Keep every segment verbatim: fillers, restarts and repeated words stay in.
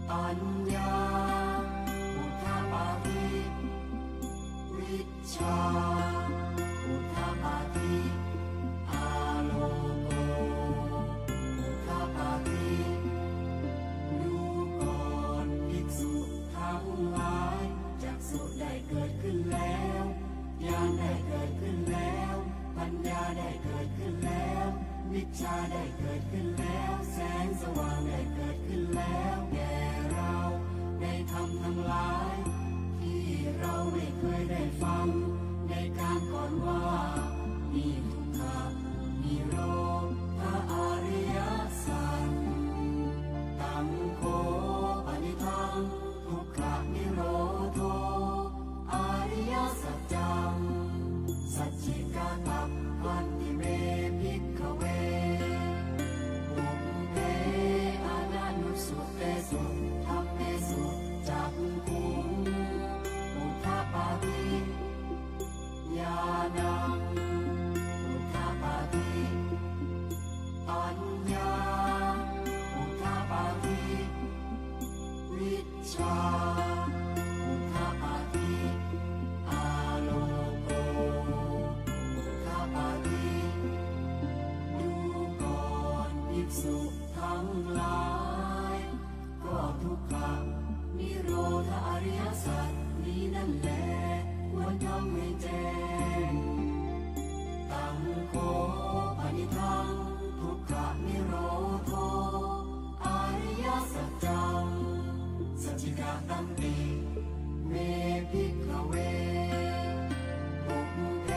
ปัญญา อุทปาทิ วิชชา อุทปาทิ อาโลโก อุทปาทิ ดูก่อนภิกษุทั้งหลาย จักขุได้เกิดขึ้นแล้ว ญาณได้เกิดขึ้นแล้ว ปัญญาได้เกิดขึ้นแล้ว วิชชาได้เกิดขึ้นแล้ว แสงสว่างได้เกิดขึ้นแล้ว แก่เราในธรรมทั้งหลาย ที่เราไม่เคยได้ฟัง ในการก่อนว่า นิทุกขะ นิโรธะ อริยสัจ ตัง โค ปะนิทัง ทุกขะ นิโรโธ อริยสัจจัง สัจฉิกาตัปปันติเม ภิกขเว ปุพเพ อนันนุสสุเตสุ ธัมเมสุ จักขุง อุทปาทิ ญาณัง อุทปาทิ ปัญญา อุทปาทิ วิชชา อุทปาทิ อาโลโก อุทปาทิ ดูก่อนภิกษุทั้งหลาย ก็ทุกขะ นิโรธะ อริยสัจนี้นั่นแล ควรทำให้แจ้ง ตัง โค ปะนิทัง ทุกขะ นิโรโธ อริยสัจจัง สัจฉิกาตันติ เม ภิกขเว ปุพเพ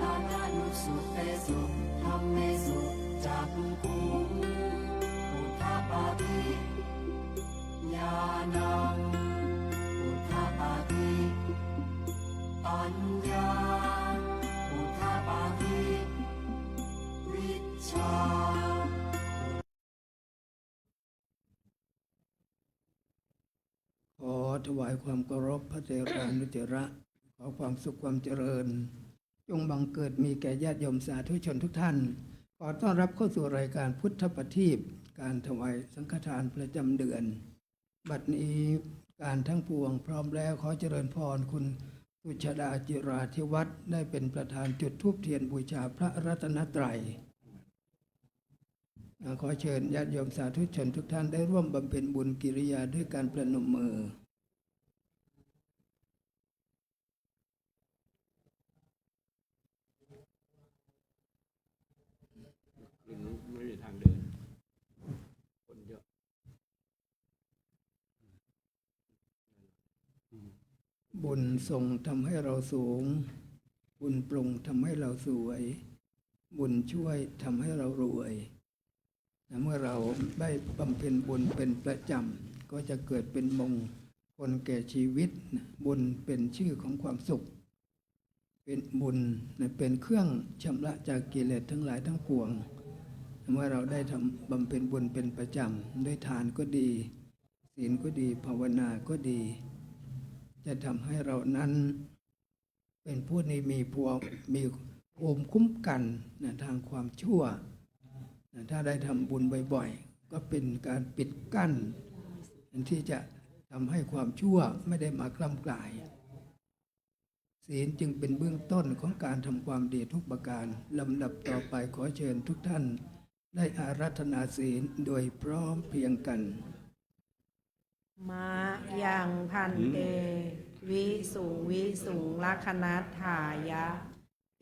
อนันนุสสุเตสุ ธัมเมสุ จักขุง อุทปาทิ ญาณัง อุทปาทิ ปัญญา อุทปาทิ วิชชา ขอถวายความเคารพพระเถรานุเถระ ขอความสุขความเจริญ จงบังเกิดมีแก่ญาติโยมสาธุชนทุกท่าน ขอต้อนรับเข้าสู่รายการพุทธประทีป การถวายสังฆทานประจำเดือน บัดนี้การทั้งปวงพร้อมแล้ว ขอเจริญพรคุณสุชาดาจิราธิวัฒน์ ได้เป็นประธานจุดธูปเทียนบูชาพระรัตนตรัย ขอเชิญญาติโยมสาธุชนทุกท่านได้ร่วมบำเพ็ญบุญกิริยาด้วยการประนมมือ ขึ้นไม่มีทางเดิน คนเยอะ บุญส่งทำให้เราสูง บุญปรุงทำให้เราสวย บุญช่วยทำให้เรารวย นะ เมื่อเราได้บำเพ็ญบุญเป็นประจำ ก็จะเกิดเป็นมงคลแก่ชีวิตนะ บุญเป็นชื่อของความสุข เป็นบุญนะ เป็นเครื่องชำระจากกิเลสทั้งหลายทั้งปวง เมื่อเราได้ทำบำเพ็ญบุญเป็นประจำ ด้วยทานก็ดี ศีลก็ดี ภาวนาก็ดี จะทำให้เรานั้น เป็นผู้ที่มีภูมิ มีภูมิคุ้มกันนะ ทางความชั่วนะ ถ้าได้ทำบุญบ่อยๆ ก็เป็นการปิดกั้น ที่จะทำให้ความชั่วไม่ได้มากล้ำกลาย ศีลจึงเป็นเบื้องต้นของการทำความดีทุกประการ ลำดับต่อไปขอเชิญทุกท่านได้อาราธนาศีลโดยพร้อมเพรียงกัน Mayaṃ bhante visuṃ visuṃ rakkhaṇatthāya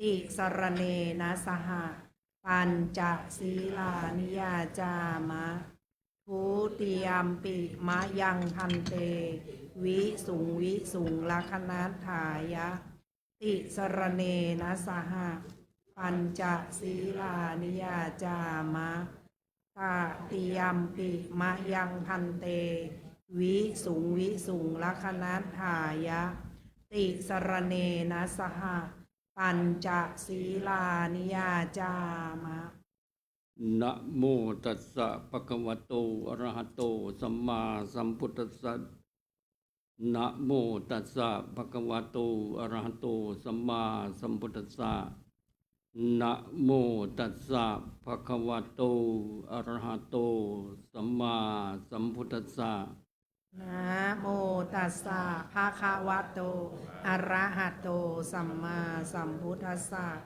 tisaraṇena saha pañca sīlāni yācāma. Dutiyampi mayaṃ bhante visuṃ visuṃ rakkhaṇatthāya tisaraṇena saha pañca sīlāni yācāma. Tatiyampi mayaṃ bhante visuṃ visuṃ rakkhaṇatthāya tisaraṇena saha pañca sīlāni yācāma. Namo tassa bhagavato arahato sammāsambuddhassa. Namo tassa bhagavato arahato sammāsambuddhassa. Namo tassa bhagavato arahato sammāsambuddhassa. Namo tassa bhagavato arahato sammāsambuddhassa.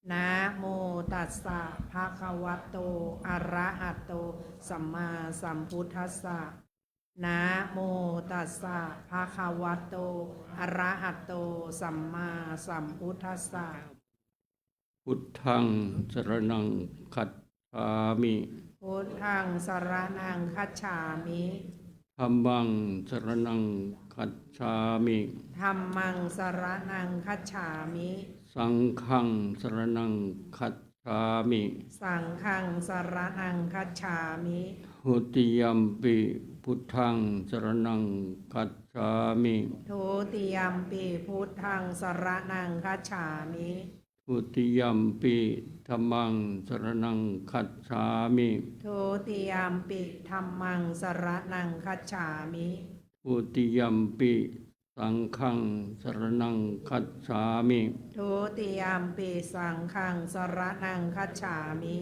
Namo tassa bhagavato arahato sammāsambuddhassa. Namo tassa bhagavato arahato sammāsambuddhassa. Buddhaṃ saraṇaṃ gacchāmi. Buddhaṃ saraṇaṃ gacchāmi. Dhammaṃ saraṇaṃ gacchāmi. Dhammaṃ saraṇaṃ gacchāmi. Saṅghaṃ saraṇaṃ gacchāmi. Saṅghaṃ saraṇaṃ gacchāmi. Dutiyampi buddhaṃ saraṇaṃ gacchāmi. Dutiyampi buddhaṃ saraṇaṃ gacchāmi. Dutiyampi dhammaṃ saraṇaṃ gacchāmi. Dutiyampi dhammaṃ saraṇaṃ gacchāmi. Dutiyampi saṅghaṃ saraṇaṃ gacchāmi. Dutiyampi saṅghaṃ saraṇaṃ gacchāmi.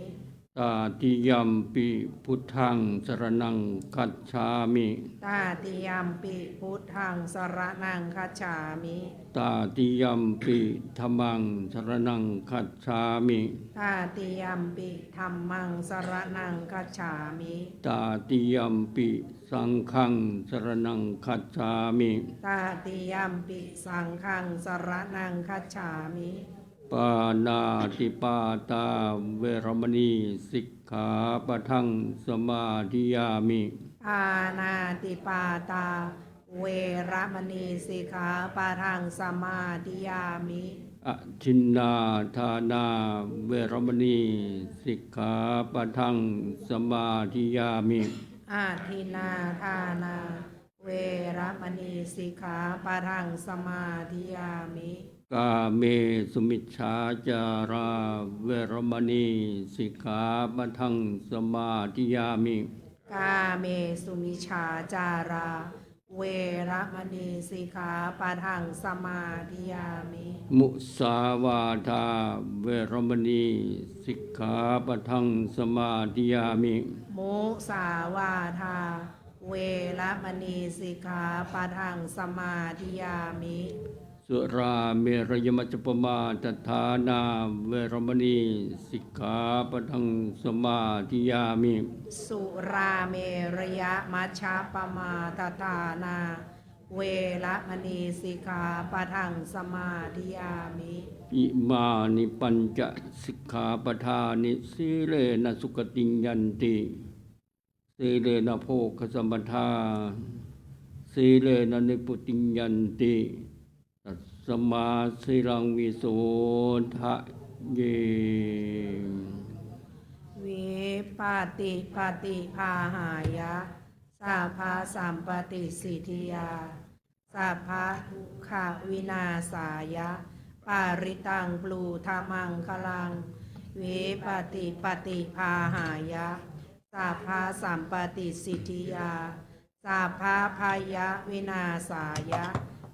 Tatiyampi buddhaṃ saraṇaṃ gacchāmi. Tatiyampi buddhaṃ saraṇaṃ gacchāmi. Tatiyampi dhammaṃ saraṇaṃ gacchāmi. Tatiyampi dhammaṃ saraṇaṃ gacchāmi. Tatiyampi saṅghaṃ saraṇaṃ gacchāmi. Tatiyampi saṅghaṃ saraṇaṃ gacchāmi. Pāṇātipātā veramaṇī sikkhāpadaṃ samādiyāmi. Pāṇātipātā veramaṇī sikkhāpadaṃ samādiyāmi. Adinnādānā veramaṇī sikkhāpadaṃ samādiyāmi. Adinnādānā veramaṇī sikkhāpadaṃ samādiyāmi. Kāmesu micchācārā veramaṇī sikkhāpadaṃ samādiyāmi. Kāmesu micchācārā veramaṇī sikkhāpadaṃ samādiyāmi. Musāvādā veramaṇī sikkhāpadaṃ samādiyāmi. Musāvādā veramaṇī sikkhāpadaṃ samādiyāmi. Surāmerayamajjapamādaṭṭhānā veramaṇī sikkhāpadaṃ samādiyāmi. Surāmerayamajjapamādaṭṭhānā veramaṇī sikkhāpadaṃ samādiyāmi. Imāni pañca sikkhāpadāni. Sīlena sugatiṃ yanti, sīlena bhogasampadā, sīlena nibbutiṃ yanti, tasmā sīlaṃ visodhaye. Vipattipaṭibāhāya sabbasampattisiddhiyā sabbadukkhavināsāya parittaṃ brūtha maṅgalaṃ. Vipattipaṭibāhāya sabbasampattisiddhiyā sabbabhayavināsāya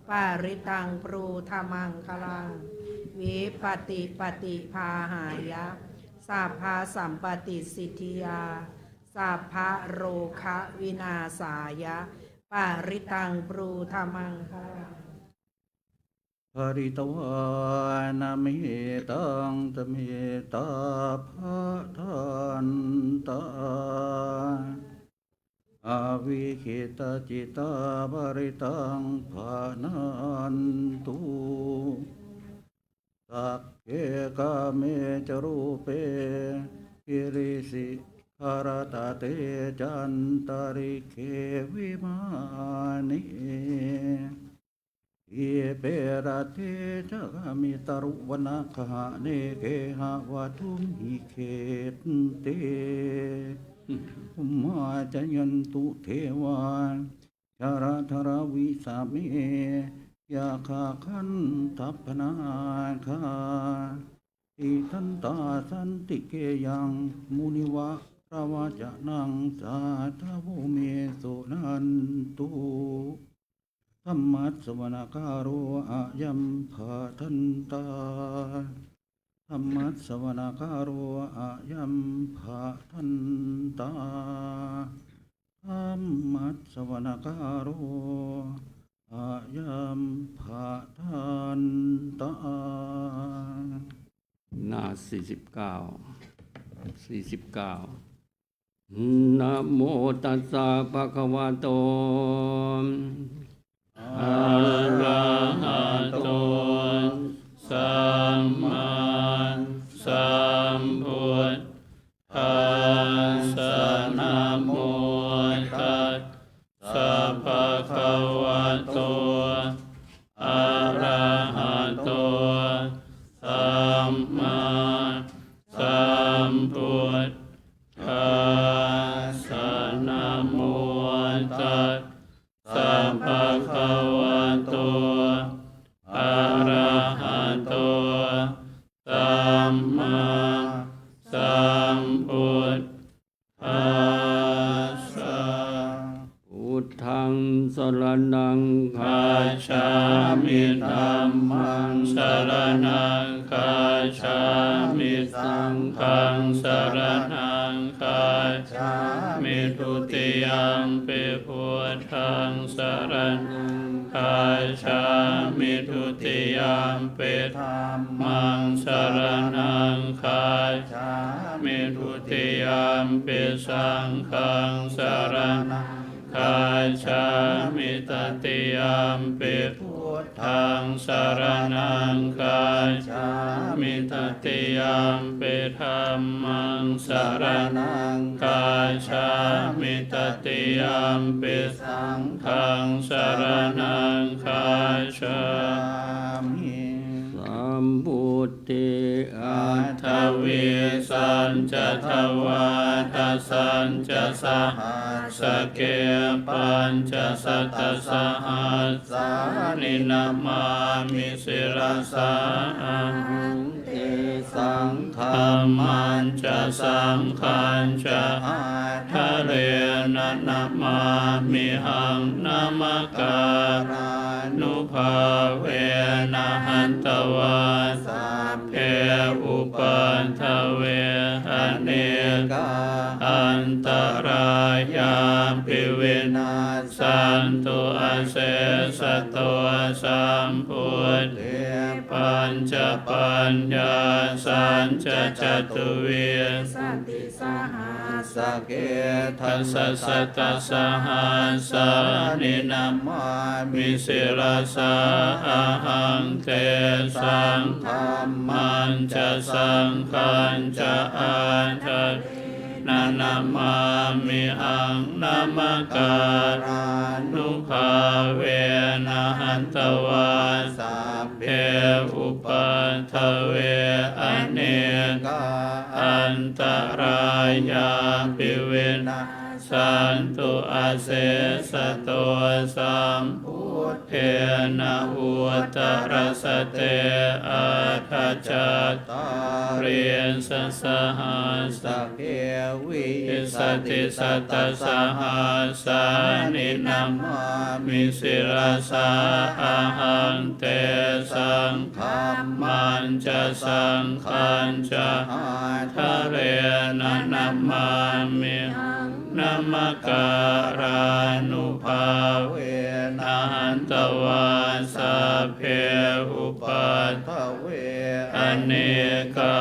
parittaṃ brūtha maṅgalaṃ. Vipattipaṭibāhāya sabbasampattisiddhiyā sabbarogavināsāya parittaṃ brūtha maṅgalaṃ. Pharitvāna mettaṃ samettā bhadantā avikkhittacittā parittaṃ bhaṇantu. Sagge kāme ca rūpe girisikharataṭe cantalikkhe vimāne dīpe raṭṭhe ca gāme taruvanagahane gehavatthumhi khette bhummā cāyantu devā jalathalavisame yakkhagandhabbanāgā tiṭṭhantā santike yaṃ munivaravacanaṃ sādhavo me suṇantu. Dhammassavanakālo ayam bhadantā. Dhammassavanakālo ayam bhadantā. Dhammassavanakālo ayam bhadantā. หน้าสี่สิบเก้า สี่สิบเก้า Namo tassa bhagavato arahato sammāsambuddhassa. Namo tassa bhagavato arahato sammāsambuddhassa. Namo tassa bhagavato arahato sammāsambuddhassa. Buddhaṃ saraṇaṃ gacchāmi. Dhammaṃ saraṇaṃ gacchāmi. Saṅghaṃ saraṇaṃ gacchāmi. Dutiyampi buddhaṃ saraṇaṃ gacchāmi. Dutiyampi dhammaṃ saraṇaṃ gacchāmi. Dutiyampi saṅghaṃ saraṇaṃ gacchāmi. Tatiyampi buddhaṃ saraṇaṃ gacchāmi. Tatiyampi dhammaṃ saraṇaṃ gacchāmi. Tatiyampi saṅghaṃ saraṇaṃ gacchāmi. Sambuddhe aṭṭhavīsañca dvādasañca sahassake pañcasatasahassāni namāmi sirasā ahaṃ. Tesaṃ dhammañca saṅghañca ādarena namāmihaṃ. Namakārānubhāvena hantvā sabbe upaddave anekā antarāyāpi vinassantu asesato. Sambuddhe pañcapaññāsañca catuvīsatisahassake dasasatasahassāni namāmi sirasā ahaṃ. Tesaṃ dhammañca saṅghañca ādarena namāmihaṃ. Namakārānubhāvena hantvā sabbe upaddave anekā antarāyāpi vinassantu asesato. Sambuddhe navuttarasate aṭṭhacattāḷīsasahassake vīsatisatasahassāni namāmi sirasā ahaṃ. Tesaṃ dhammañca saṅghañca ādarena namāmihaṃ. Namakārānubhāvena hantvā sabbe upaddave anekā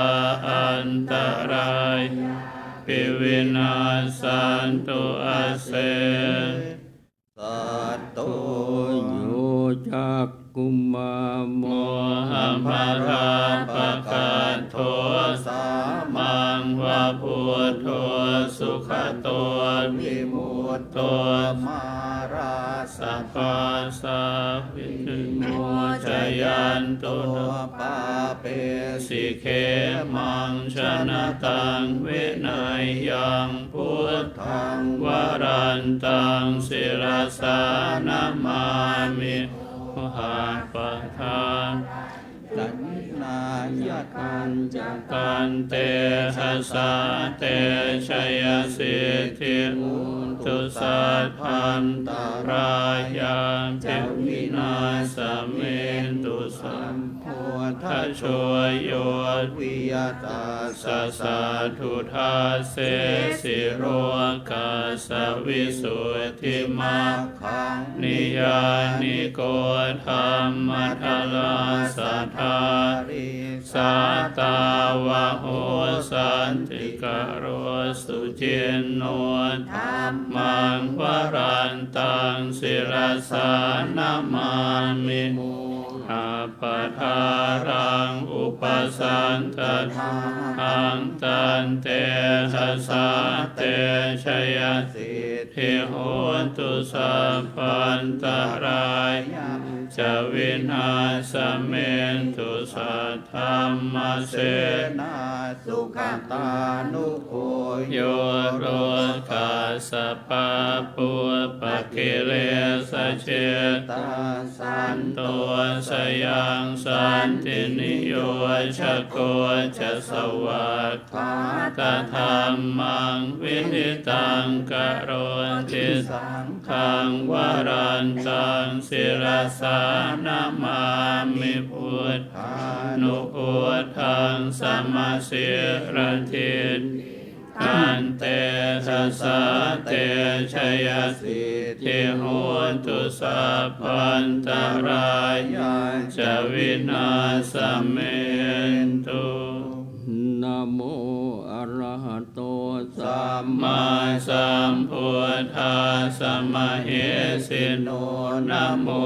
antarāyāpi vinassantu ase sato. Yo cakkhumā mohamalāpakaṭṭho sāmaṃ va buddho sugato vimutto mārassa pāsā vimocayanto pāpesi khemaṃ janataṃ vineyyaṃ. Buddhaṃ varantaṃ sirasā namāmi. Hohappattānañca vināyakañca tantejasā te jayasiddhi hotu. Sabbantarāyā ca vināsamentu sam Dhajo yo viya tassa satthu dassesi lokassa visuddhimaggaṃ niyyāniko dhammadharassa dhārī sattāvaho santikaro suciṇṇo. Dhammaṃ varantaṃ sirasā namāmi mohappadālaṃ upasantadāhaṃ. Tantejasā te jayasiddhi hotu sabbantarāyā ca vināsamentu. Saddhammasenā sugatānugo yo lokassa pāpūpakilesajetā santo sayaṃ santiniyojako ca svākkhātadhammaṃ viditaṃ karoti. Saṅghaṃ varantaṃ sirasā namāmi buddhānubuddhaṃ samasīladiṭṭhiṃ. Tantejasā te jayasiddhi hotu sabbantarāyā ca vināsamentu. Namo arahato sammāsambuddhassa mahesino. Namo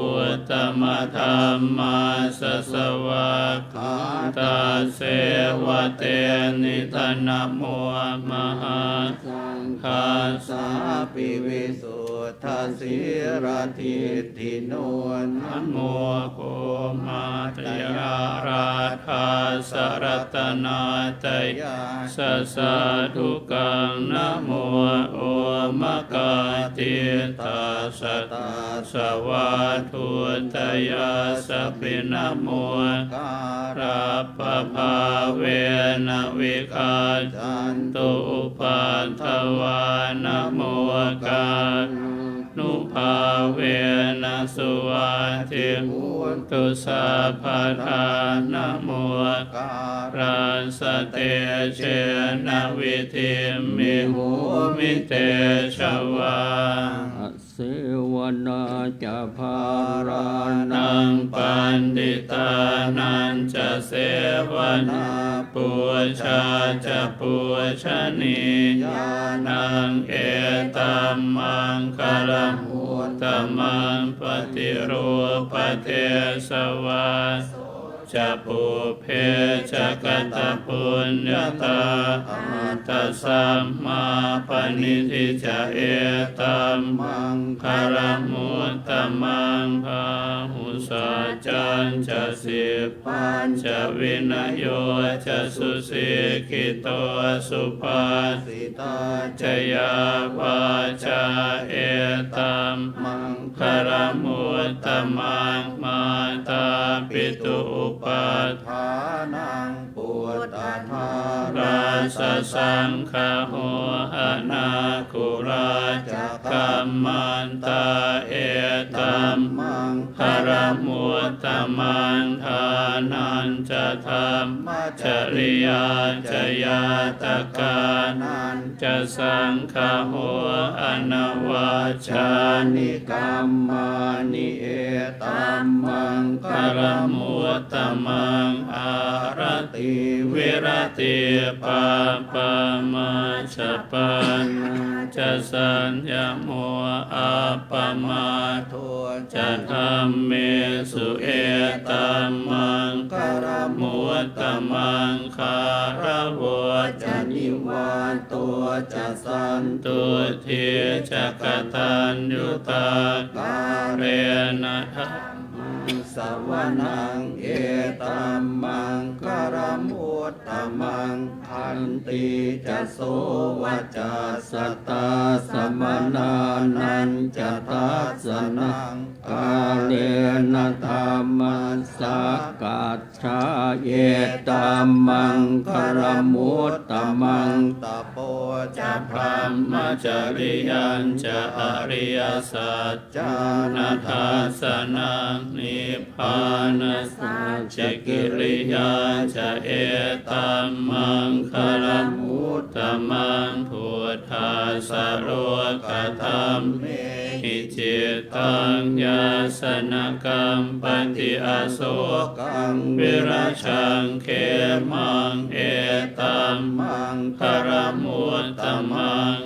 uttamadhammassa svākkhātasseva tenidha. Namo mahāsaṅghassāpi visuddhasīladiṭṭhino. Namo omātyāraddhassa ratanattayassa sādhukaṃ. Namo omakātītassa tassa vatthuttayassapi. Namo kārappabhāvena vigacchantu upaddavā. Namo kārā nubhāvena suvatthi hotu sabbadā. Namo kārassa tejena vidhimhi homi tejavā. Asevanā ca bālānaṃ paṇḍitānañca sevanā pūjā ca pūjanīyānaṃ etam maṅgalam uttamaṃ. Paṭirūpadesavāso ca pubbe ca katapuññatā attasammāpaṇidhi ca etam maṅgalam uttamaṃ. Bāhusaccañca sippañca vinayo ca susikkhito subhāsitā ca yā vācā etam maṅgalam uttamaṃ. Mātāpitu upaṭṭhānaṃ puttadārassa saṅgaho anākulā ca kammantā etam maṅgalam uttamaṃ. Dānañca dhammacariyā ca ñātakānañ ca saṅgaho anavajjāni kammāni etam maṅgalam uttamaṃ. Āratī viratī pāpā majjapānā ca saññamo appamādo ca dhammesu etam maṅgalam uttamaṃ. Gāravo ca nivāto ca santuṭṭhī ca kataññutā kālena dhammassavanaṃ etam maṅgalam uttamaṃ. Khantī ca sovacassatā samaṇānañca dassanaṃ kālena dhammassākacchā etam maṅgalam uttamaṃ. Tapo ca brahmacariyañca ariyasaccāna dassanaṃ nibbānasacchikiriyā ca etam maṅgalam uttamaṃ. Phuṭṭhassa lokadhammehi cittaṃ yassa na kampati asokaṃ virajaṃ khemaṃ etam maṅgalam uttamaṃ.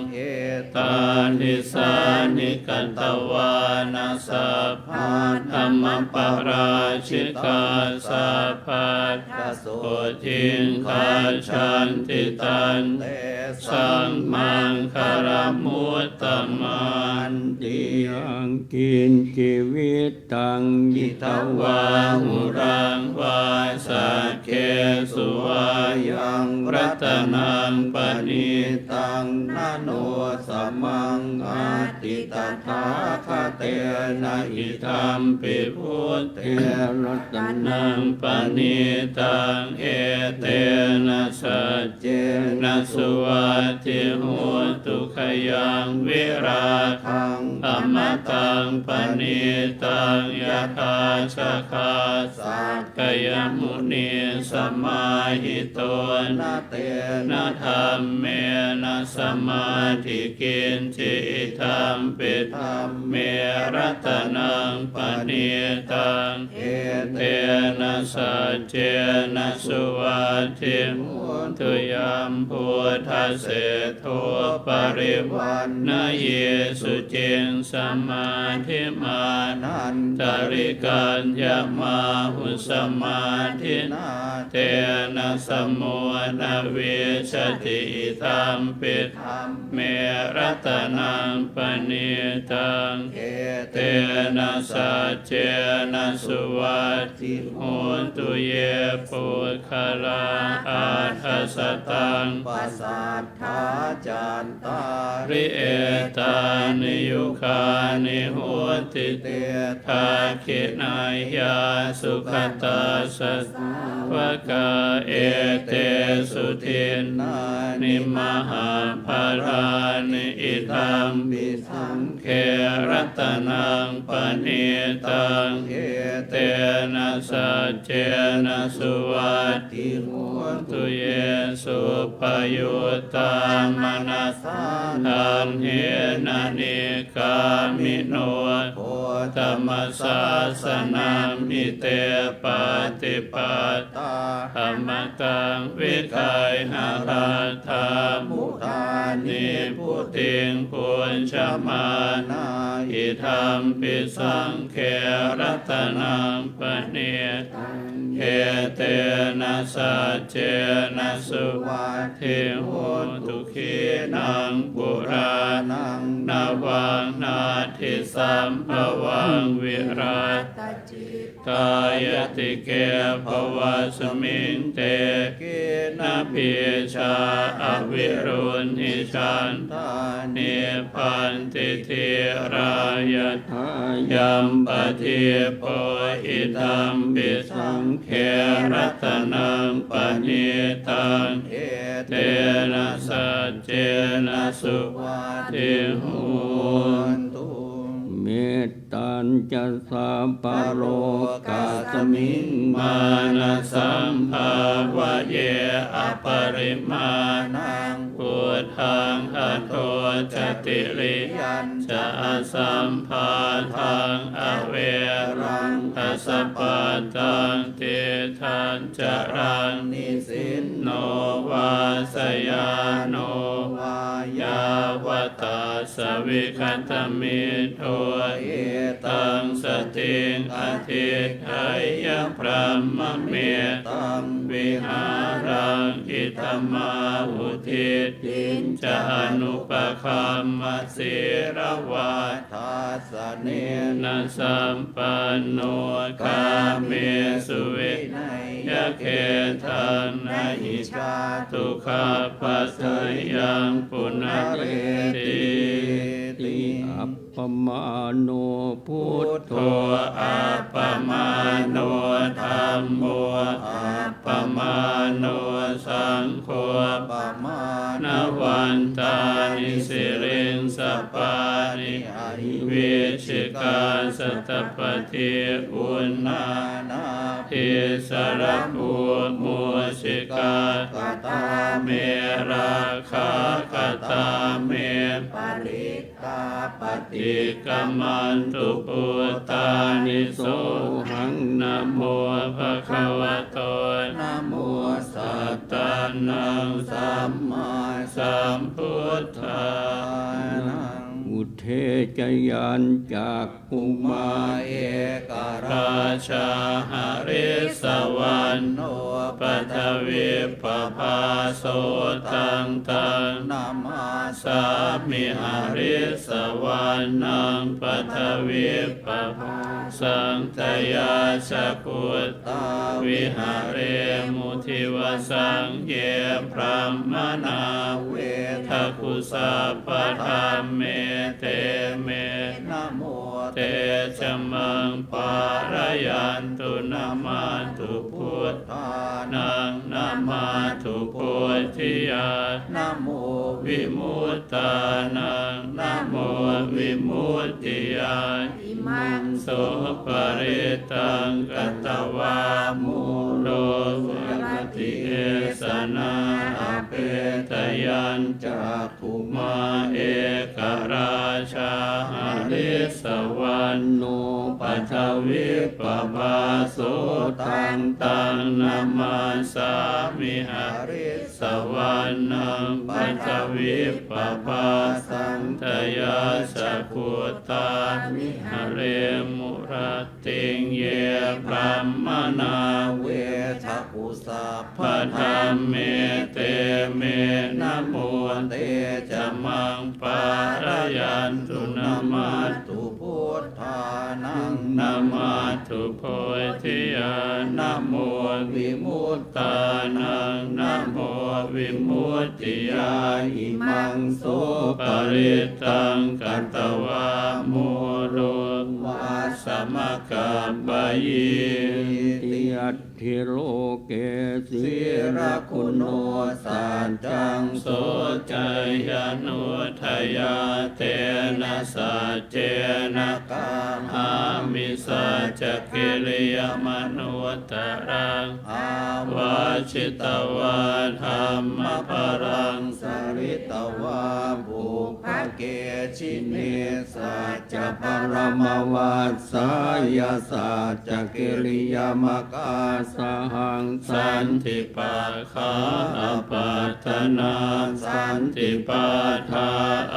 Etādisāni katvāna sabbatthamaparājitā sabbattha sotthiṃ gacchanti tantesaṃ maṅgalam uttamanti. Yaṅkiñci vittaṃ idha vā huraṃ vā saggesu vā yaṃ ratanaṃ paṇītaṃ na no samaṃ atthi tathāgatena idampi buddhe ratanaṃ paṇītaṃ etena saccena suvatthi hotu. Khayaṃ virāgaṃ amataṃ paṇītaṃ yadajjhagā sakyamunī samāhito na tena dhammena samatthi kiñci idampi dhamme ratanaṃ paṇītaṃ etena saccena suvatthi hotu. Yambuddhaseṭṭho parivaṇṇayī suciṃ samādhimānantarikaññamāhu samādhinā tena samo na vijjati idampi dhamme ratanaṃ paṇītaṃ etena saccena suvatthi hotu. Ye puggalā aṭṭhasataṃ pasaṭṭhā cattāri etāni yugāni honti te dakkhiṇeyyā sugatassa sāvakā etesu dinnāni mahapphalāni idampi saṅghe ratanaṃ paṇītaṃ etena saccena suvatthi hotu. Ye suppayuttā manasā daḷhena nikkāmino gotamasāsanamhi te pattipattā amataṃ vigayha laddhā mudhā nibbutiṃ bhuñjamānā idampi saṅghe ratanaṃ paṇītaṃ etena saccena suvatthi hotu. Khīṇaṃ purāṇaṃ navaṃ natthi sambhavaṃ viratta cittā yatike bhavasmiṃ te khīṇabījā aviruḷhichandā nibbanti dhīrā yathāyampadīpo idampi saṅghe ratanaṃ paṇītaṃ etena saccena suvatthi hotu. Mettañca sabbalokasmiṃ mānasambhāvaye aparimāṇaṃ uddhaṃ adho ca tiriyañca asambādhaṃ averaṃ asapattaṃ. Tiṭṭhañ caraṃ nisinno vā sayāno vā yāvatassa vigatamiddho etaṃ satiṃ adhiṭṭheyya brahmametaṃ vihāraṃ idhamāhu diṭṭhiñ ca anupagamma sīlavā dassanena sampanno kāmesu vineyya gedhaṃ na hi jātu gabbhaseyyaṃ punaretīti. Appamāṇo buddho, appamāṇo dhammo, appamāṇo saṅgho, pamāṇavantāni siriṃsapāni ahi vicchikā satapadī uṇṇānābhī sarabū mūsikā. Katā me rakkhā, katā me parittā, paṭikkamantu bhūtāni. Sohaṃ namo bhagavato, namo sattannaṃ sammāsambuddhānaṃ. Udde ca yañcakkhumā ekarājā harissavaṇṇo paṭhavippabhāso, taṃ taṃ namāsāmi harissavaṇṇaṃ paṭhavippabhāsaṃ. Tayajja guttā viharemu divasaṃ. Ye brāhmaṇā vedagu sabbadhamme, te me namo te ca maṃ pālayantu. Namatthu buddhānaṃ, namatthu bodhiyā, namo vimuttānaṃ, namo vimuttiyā. Imaṃ so parittaṃ katvā moro vayati esanā. Apetayañcakkhumā ekarājā harissavaṇṇo paṭhavippabhāso, taṃ taṃ namāsāmi harissavaṇṇaṃ paṭhavippabhāsaṃ. Tayajja guttā viharemu rattiṃ. Ye brāhmaṇā vedagu sabbadhamme, te me namo te ca maṃ pālayantu. Namatthu buddhānaṃ, namatthu bodhiyā, namo vimuttānaṃ, namo vimuttiyā. Imaṃ so parittaṃ katvā moro vāsamakappayīti. Atthi loke sīlaguṇo saccaṃ soceyyanuddayā, tena saccena kāhāmi saccakiriyamanuttaraṃ. Āvajjitvā dhammabalaṃ saritvā pubbake jine saccabalamavassāya saccakiriyamakāsahaṃ. Santi pakkhā apattanā santi pādā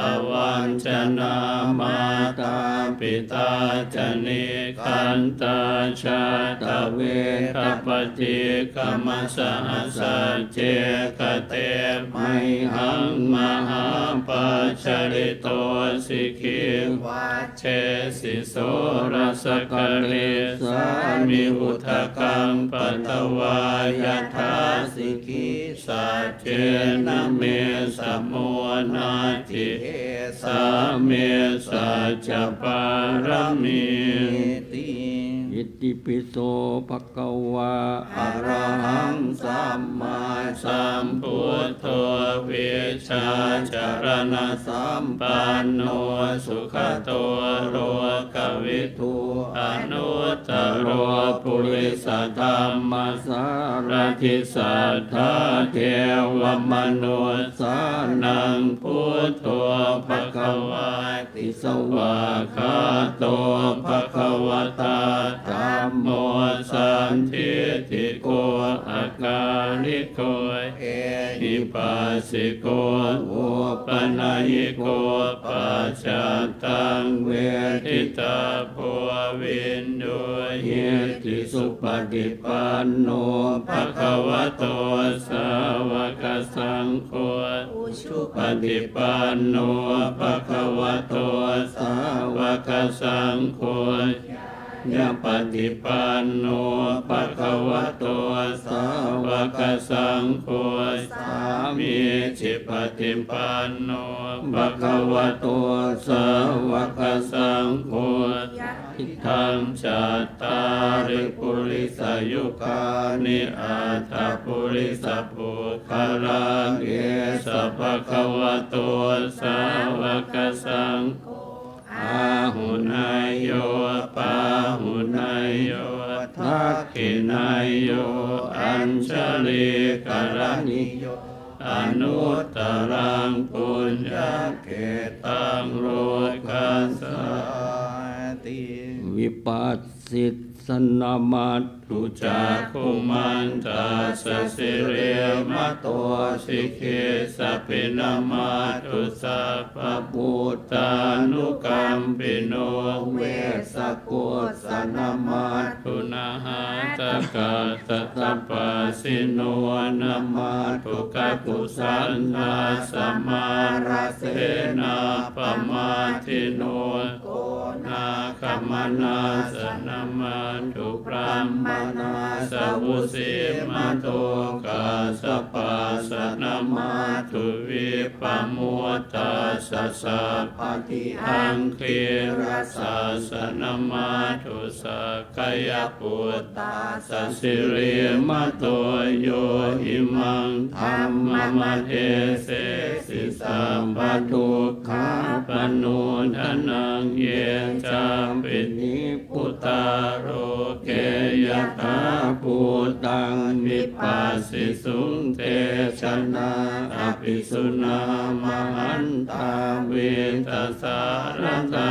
avañcanā, mātā pitā ca nikkhantā jātaveda paṭikkama. Saha sacce kate mayhaṃ mahāpajjalito sikhī, vajjesi soḷasa karīsāni udakaṃ patvā yathā sikhī. Saccena me samo natthi esā me saccapāramīti. Itipi so bhagavā arahaṃ sammāsambuddho vijjācaraṇasampanno sugato lokavidū anuttaro purisadammasārathi satthā devamanussānaṃ buddho bhagavāti. Svākkhāto bhagavatā dhammo sandiṭṭhiko akāliko ehipassiko opanayiko paccattaṃ ve veditabbo viññūhīti. Supaṭipanno bhagavato sāvakasaṅgho, ujupaṭipanno bhagavato sāvakasaṅgho, ñāyapaṭipanno bhagavato sāvakasaṅgho, sāmīcipaṭipanno bhagavato sāvakasaṅgho, yadidaṃ cattāri purisayugāni aṭṭha purisapuggalā, esa bhagavato sāvakasaṅgho, āhuneyyo pāhuneyyo dakkhiṇeyyo añjalikaraṇīyo, anuttaraṃ puññakkhettaṃ lokassāti. Vipassissa namatthu cakkhumantassa sirīmato, sikhissapi namatthu sabbabuddhānukampino, vessabhussa namatthu ñātakassa tapassino, namatthu kakusandhassa mārasenappamaddino, konāgamanassa namatthu brāhmaṇassa vusīmato, kassapassa namatthu vippamuttassa sabbadhi, aṅgīrasassa namatthu sakyaputtassa sirīmato, yo imaṃ dhammamadesesi sabbadukkhāpanūdanaṃ, ye cāpi nibbutā loke yathābhūtaṃ vipassisuṃ, te janā apisuṇā mahantā vītasāradā,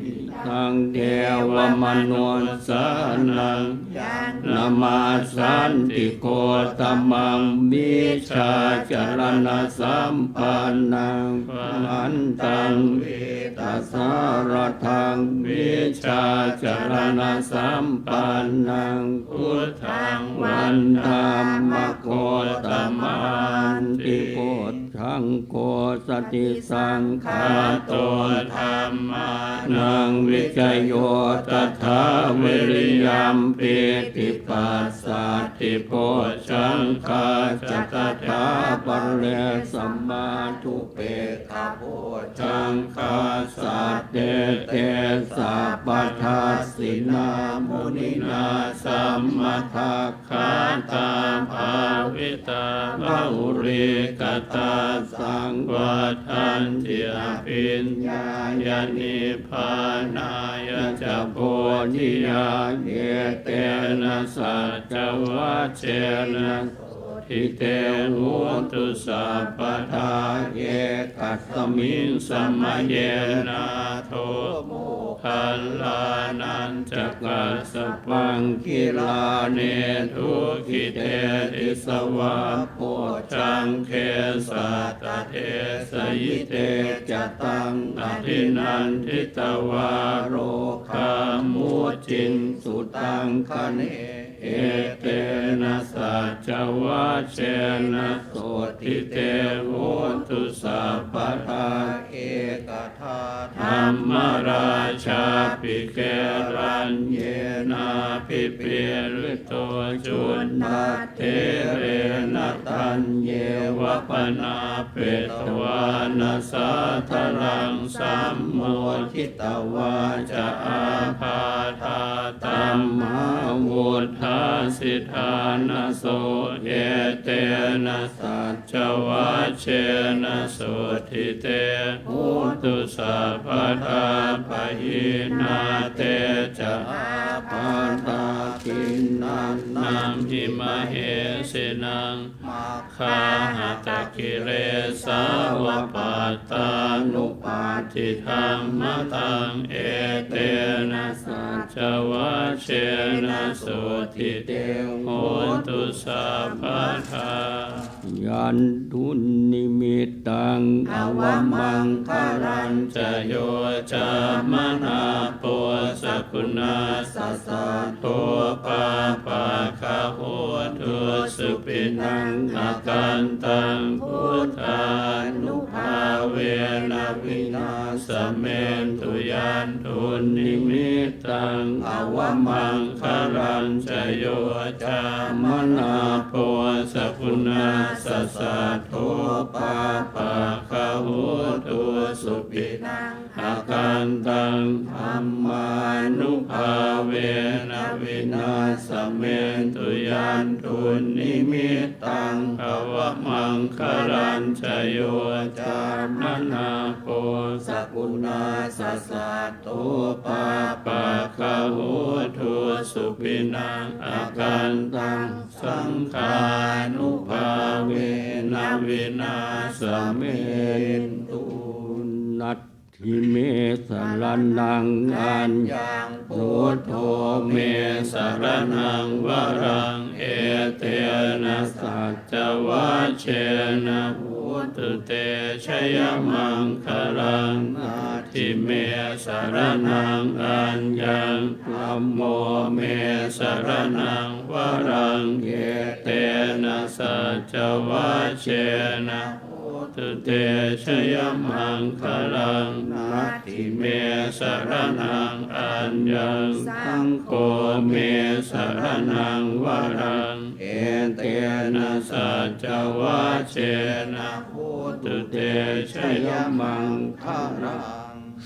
hitaṃ devamanussānaṃ yaṃ namassanti Gotamaṃ, vijjācaraṇasampannaṃ bhagavantaṃ vītasāradā, vijjācaraṇasampannaṃ buddhaṃ vandāma Gotamanti. Buddhaṃ kho satisaṅkhāto dhammānaṃ vicayo tathā, viriyampītipassaddhi bojjhaṅgā ca tathāpare, samādhupekkhabojjhaṅgā sattete sabbadassinā, muninā sammadakkhātā bhāvitā bahulīkatā, saṃvattanti abhiññāya nibbānāya ca bodhiyā. Etena saccavajjena sotthi te hotu sabbadā. Ekasmiṃ samaye nātho moggallānañca kassapaṃ, gilāne dukkhite disvā bojjhaṅge satta desayi. Te ca taṃ abhinanditvā rogā mucciṃsu taṅkhaṇe. Etena saccavajjena sotthi te hotu sabbadā. Ekadā dhammarājāpi gelaññenābhipīḷito, cundattherena taññeva bhaṇāpetvāna sādaraṃ, sammoditvā ca ābādhā tamhā vuṭṭhāsi ṭhānaso. Etena saccavajjena sotthi te hotu sabbadā. Pahīnā te ca ābādhā tiṇṇannamhi mahesinaṃ, maggāhatakilesāva pattānuppattidhammataṃ. Etena saccavajjena sotthi te hotu sabbadā. Saṅkhadunnimittaṃ avamaṅgalañca yo cāmanāpo sakuṇassa saddo pāpaggaho dussupinaṃ akantaṃ buddhānubhāvena vināsamentu. Yaṃ dunnimittaṃ avamaṅgalañca yo cāmanāpo sakuṇassa saddo pāpaggaho dussupinaṃ akantaṃ dhammānubhāvena vināsamentu. Yaṃ dunnimittaṃ avamaṅgalañca yo cāmanāpo sakuṇassa saddo pāpaggaho dussupinaṃ akantaṃ saṅghānubhāvena vināsamentu. Natthi me saraṇaṃ aññaṃ, buddho me saraṇaṃ varaṃ, etena saccavajjena hotu te jayamaṅgalaṃ. Natthi me saraṇaṃ aññaṃ, dhammo me saraṇaṃ varaṃ, etena saccavajjena hotu te jayamaṅgalaṃ. Natthi me saraṇaṃ aññaṃ, saṅgho me saraṇaṃ varaṃ, etena saccavajjena hotu te jayamaṅgalaṃ.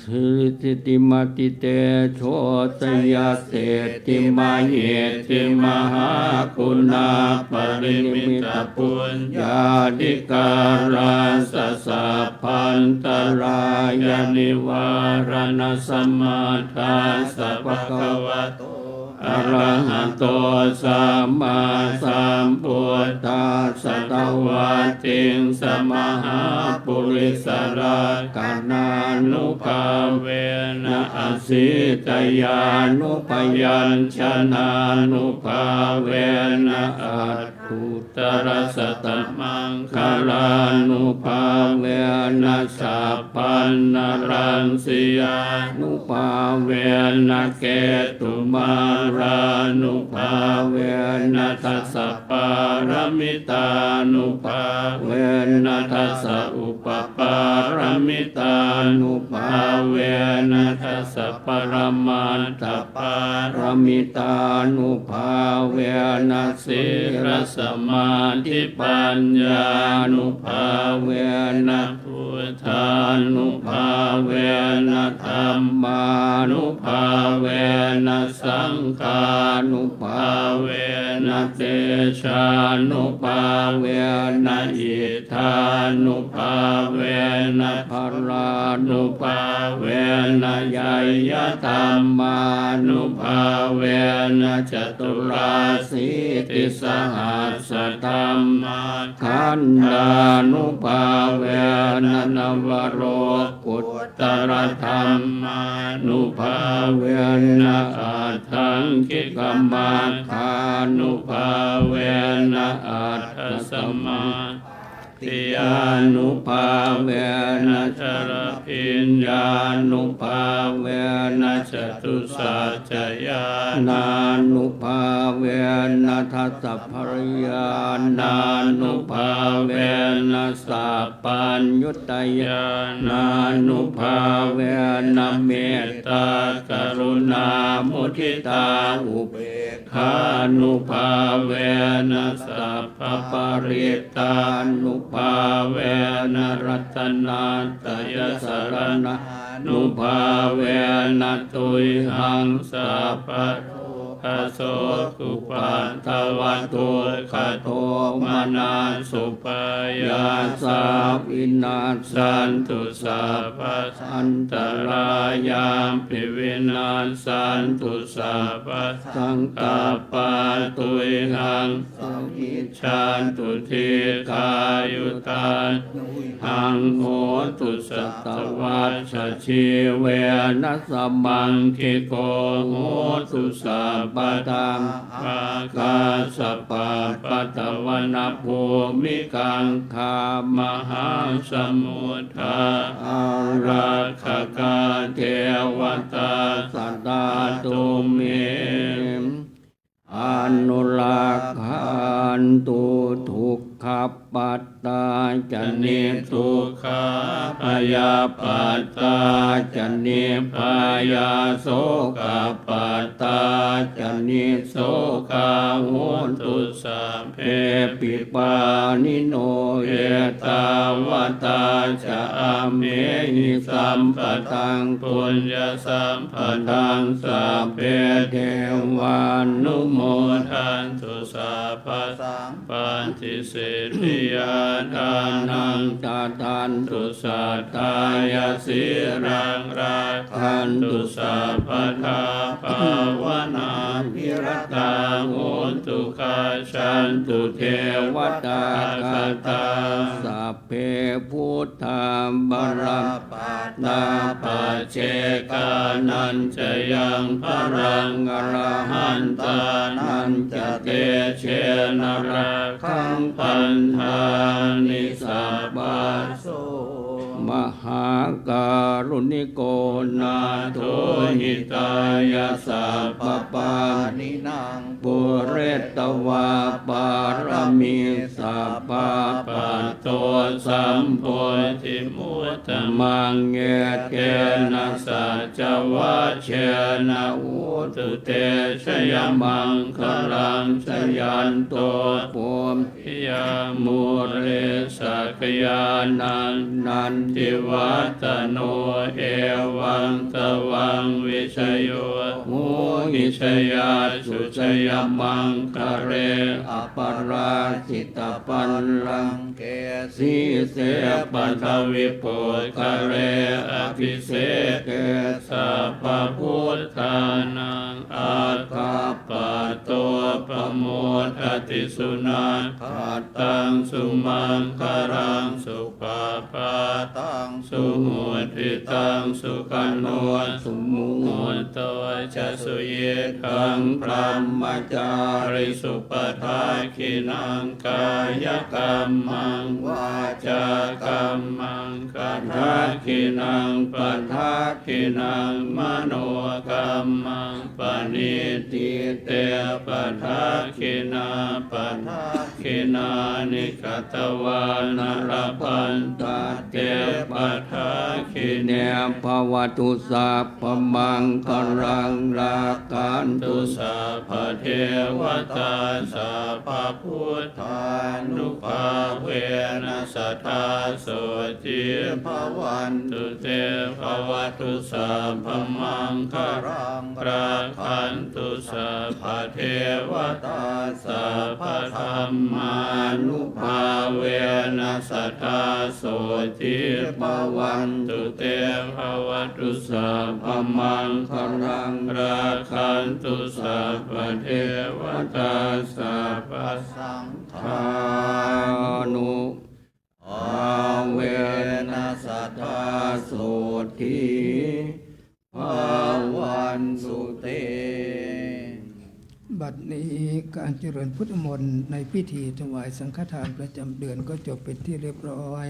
Siridhitimatitejojayasiddhimahiddhimahāguṇāparimitapuññādhikārassa sabbantarāyanivāraṇasamatthassa bhagavato arahato sammāsambuddhassa dvattiṃsamahāpurisalakkhaṇānubhāvena asītyānubyañjanānubhāvena aṭṭhuttarasatamaṅgalānubhāvena chabbaṇṇaraṃsiyānubhāvena ketumālānubhāvena dasapāramitānubhāvena dasaupapāramitānubhāvena dasaparamatthapāramitānubhāvena sīlasamādhipaññānubhāvena buddhānubhāvena dhammānubhāvena saṅghānubhāvena tejānubhāvena iddhānubhāvena balānubhāvena ñeyyadhammānubhāvena caturāsītisahassadhammakkhandhānubhāvena navalokuttaradhammānubhāvena aṭṭhaṅgikamaggānubhāvena aṭṭhasamā tiyānubhāvena chaḷabhiññānubhāvena catusaccañāṇānubhāvena dasabalañāṇānubhāvena sabbaññutañāṇānubhāvena mettākaruṇāmuditāupe kkhaṇubhāvena sabbaparittānubhāvena ratanattayasaraṇānubhāvena tuyhaṃ sabbarogasokupaddavadukkhadomanassupāyāsā vinassantu sabba antarāyāpi vinassantu sabbasaṅkappā tuyhaṃ samijjhantu dīghāyutā tuyhaṃ hotu satavassajīvena samaṅgiko hotu sabba padaṃ. Ākāsapabbatavanabhūmigaṅgāmahāsamuddā ārakkhakā devatā sadā tumhe anurakkhantu. Dukkhappattā ca niddukkhā bhayappattā ca nibbhayā sokappattā ca nissokā hontu sabbepi pāṇino. Ettāvatā ca amhehi sambhataṃ puññasampadaṃ sabbe devānumodantu sabbasampattisiddhiyā. Dānaṃ dadantu saddhāya sīlaṃ rakkhantu sabbadā bhāvanābhiratā hontu gacchantu devatāgatā. Sabbe buddhā balappattā paccekānañca yaṃ balaṃ arahantānañca tejena rakkhaṃ bandhāmi sabbaso. Mahākāruṇiko nātho hitāya sabbapāṇinaṃ pūretvā pāramī sabbā patto sambodhimuttamaṃ. Etena saccavajjena hotu te jayamaṅgalaṃ. Jayanto bodhiyā mūle sakyānaṃ nandivaḍḍhano evaṃ tvaṃ vijayo hohi jayassu jayamaṅgale aparājitapallaṅke sīse paṭhavipokkhare abhiseke sabbabuddhānaṃ aggappatto pamodati. Sunakkhattaṃ sumaṅgalaṃ supabhātaṃ suhuṭṭhitaṃ sukhaṇo sumuhutto ca suyiṭṭhaṃ brahmacārisu. Padakkhiṇaṃ kāyakammaṃ vācākammaṃ padakkhiṇaṃ padakkhiṇaṃ manokammaṃ paṇidhī te padakkhiṇā. Padakkhiṇāni katvāna labhantatthe padakkhiṇe. Bhavatu sabbamaṅgalaṃ rakkhantu sabbadevatā sabbabuddhānubhāvena sadā sotthī bhavantu te. Bhavatu sabbamaṅgalaṃ rakkhantu sabbadevatā sabbadhammānubhāvena sadā sotthī bhavantu te. Bhavatu sabbamaṅgalaṃ rakkhantu sabbadevatā sabbasaṅghānu bhāvena sadā sotthī bhavantu te. บัดนี้การเจริญพุทธมนต์ในพิธีถวายสังฆทานประจำเดือนก็จบเป็นที่เรียบร้อย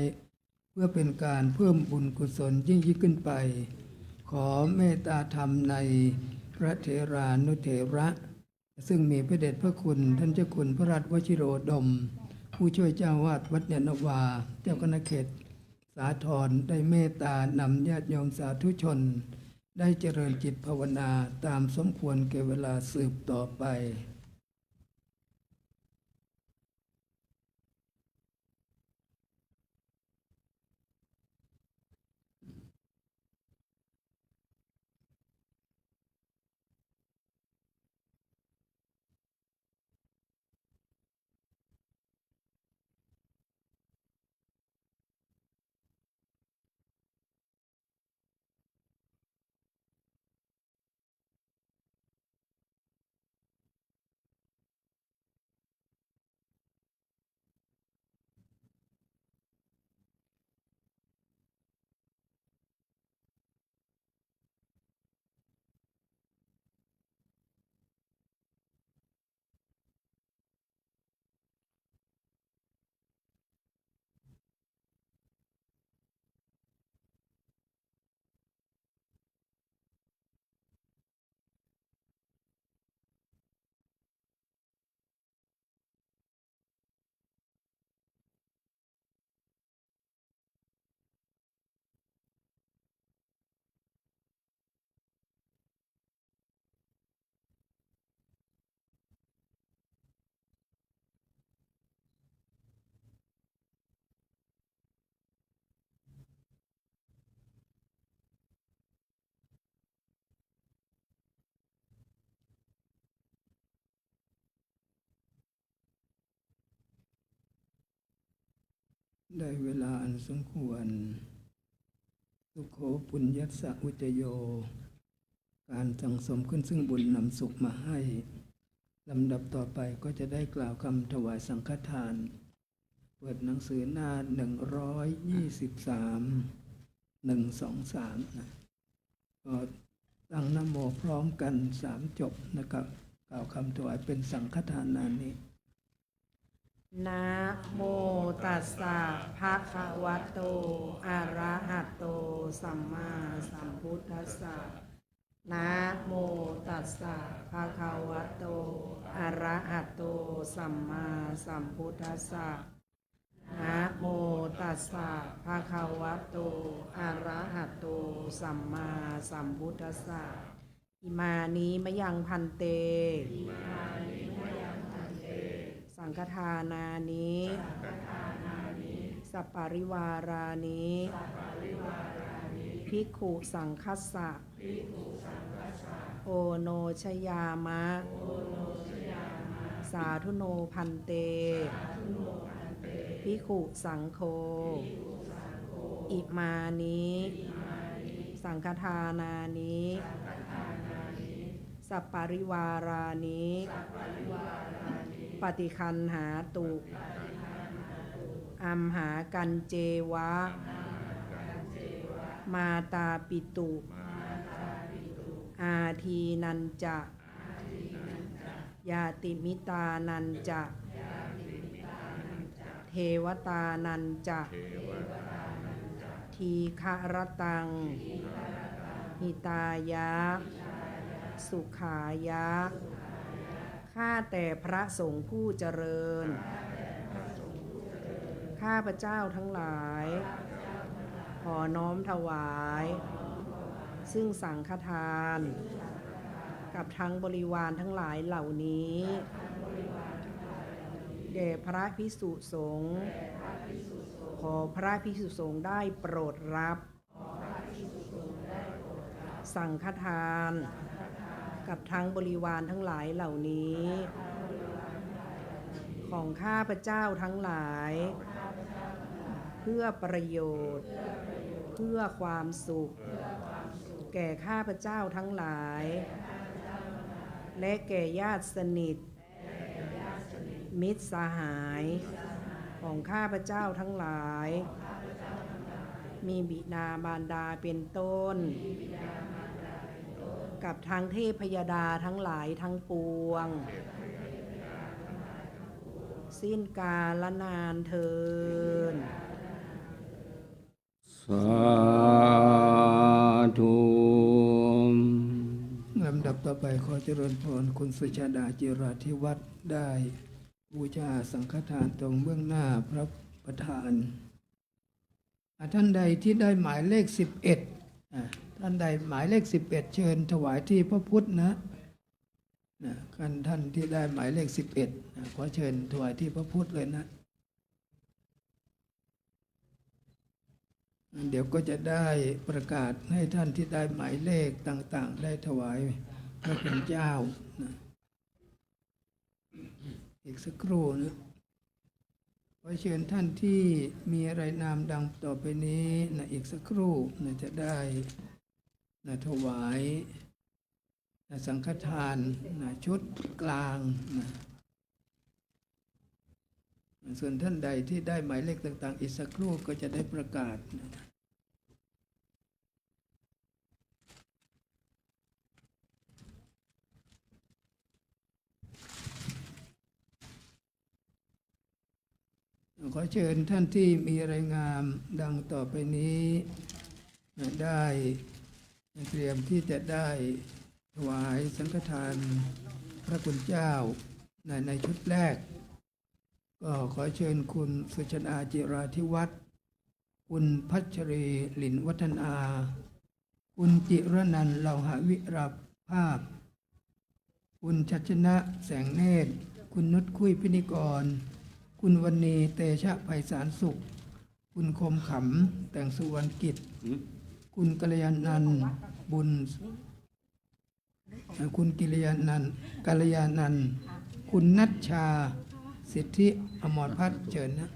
เพื่อเป็นการเพิ่มบุญกุศลยิ่งยิ่งขึ้นไป ขอเมตตาธรรมในพระเถรานุเถระ ซึ่งมีพระเดชพระคุณท่านเจ้าคุณพระราชวชิโรดม ผู้ช่วยเจ้าอาวาสวัดยานนาวา เจ้าคณะเขตสาทร ได้เมตตานำญาติโยมสาธุชน ได้เจริญจิตภาวนาตามสมควรแก่เวลาสืบต่อไป ได้เวลาอันสมควร Sukho puññassa ucayo การสั่งสมขึ้นซึ่งบุญนำสุขมาให้ ลำดับต่อไปก็จะได้กล่าวคำถวายสังฆทาน เปิดหนังสือหน้า หนึ่งร้อยยี่สิบสาม หนึ่งสองสาม นะ ก็ตั้งนะโมพร้อมกันสามจบนะครับ กล่าวคำถวายเป็นสังฆทานานิ Namo tassa bhagavato arahato sammāsambuddhassa. Namo tassa bhagavato arahato sammāsambuddhassa. Namo tassa bhagavato arahato sammāsambuddhassa. Imāni mayaṃ bhante saṅghaṭṭhānāni saparivārāni bhikkhusaṅghassa oṇojayāma. Sādhu no bhante bhikkhusaṅgho imāni saṅghaṭṭhānāni saparivārāni paṭiggaṇhātu amhākañceva mātāpitu ādīnañca ñātimitānañca devatānañca dīgharattaṃ hitāya sukhāya. ข้าแต่พระสงฆ์ผู้เจริญ ข้าพเจ้าทั้งหลาย ขอน้อมถวาย ซึ่งสังฆทาน กับทั้งบริวารทั้งหลายเหล่านี้ แด่พระภิกษุสงฆ์ ขอพระภิกษุสงฆ์ได้โปรดรับ สังฆทาน กับทั้งบริวารทั้งหลายเหล่านี้ ของข้าพเจ้าทั้งหลาย เพื่อประโยชน์ เพื่อความสุข แก่ข้าพเจ้าทั้งหลาย และแก่ญาติสนิท มิตรสหาย ของข้าพเจ้าทั้งหลาย มีบิดามารดาเป็นต้น กับทั้งเทพยดาทั้งหลายทั้งปวง สิ้นกาลนานเทอญ สาธุ ลำดับต่อไปขอเจริญพรคุณสุชาดา จิราธิวัฒน์ ได้บูชาสังฆทานตรงเบื้องหน้าพระประธาน อ่ะ ท่านใดที่ได้หมายเลขสิบเอ็ด อ่ะ ท่านใดหมายเลขสิบเอ็ด เชิญถวายที่พระพุทธนะ นะ ท่าน ท่านที่ได้หมายเลขสิบเอ็ด นะ ขอเชิญถวายที่พระพุทธเลยนะ เดี๋ยวก็จะได้ประกาศให้ท่านที่ได้หมายเลขต่างๆ ได้ถวายพระคุณเจ้านะ อีกสักครู่นะ ขอเชิญท่านที่มีรายนามดังต่อไปนี้นะ อีกสักครู่นะ จะได้นะ ถวายนะ สังฆทานนะ ชุดกลางนะ ส่วนท่านใดที่ได้หมายเลขต่างๆ อีกสักครู่ก็จะได้ประกาศนะ ขอเชิญท่านที่มีรายนามดังต่อไปนี้ ได้เตรียมที่จะได้ถวายสังฆทานพระคุณเจ้าใน ในชุดแรก ก็ขอเชิญคุณสุชาดา จิราธิวัฒน์ คุณพัชรี หลินวัฒนา คุณจิรนันท์ เลาหะวิรภาพ คุณชัชนะ แสงเนตร คุณนุช คุ้ยพินิกร คุณวรรณี เตชะไพศาลสุข คุณคมขำ แต่งสุวรรณกิจ หืม คุณกัลยาณันท์ บุญ คุณกิลยาณันท์ กัลยาณันท์ คุณนัชชา สิทธิอมรพัฒน์ เชิญนะ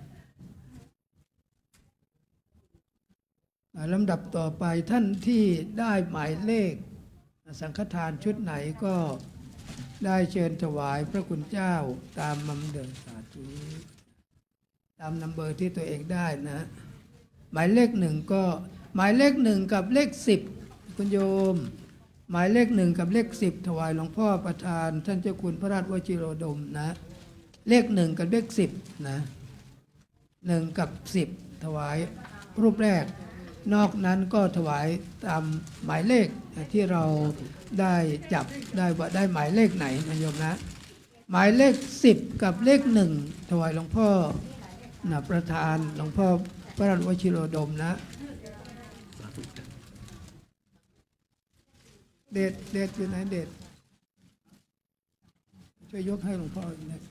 อ่าลำดับต่อไปท่านที่ได้หมายเลขสังฆทานชุดไหนก็ได้เชิญถวายพระคุณเจ้าตามลำดับ สาธุ ตามนัมเบอร์ที่ตัวเองได้นะ หมายเลขหนึ่งก็หมายเลขหนึ่งกับเลขสิบ คุณโยม หมายเลขหนึ่งกับเลขสิบ ถวายหลวงพ่อประธาน ท่านเจ้าคุณพระราชวชิโรดมนะ เลขหนึ่งกับเลขสิบนะ หนึ่งกับสิบ ถวายรูปแรก นอกนั้นก็ถวายตามหมายเลขที่เราได้จับได้ว่าได้หมายเลขไหนนะโยมนะ หมายเลขสิบกับเลขหนึ่ง ถวายหลวงพ่อนะประธานหลวงพ่อพระราชวชิโรดมนะ เดช เดชอยู่ไหนเดช ช่วยยกให้หลวงพ่อหน่อย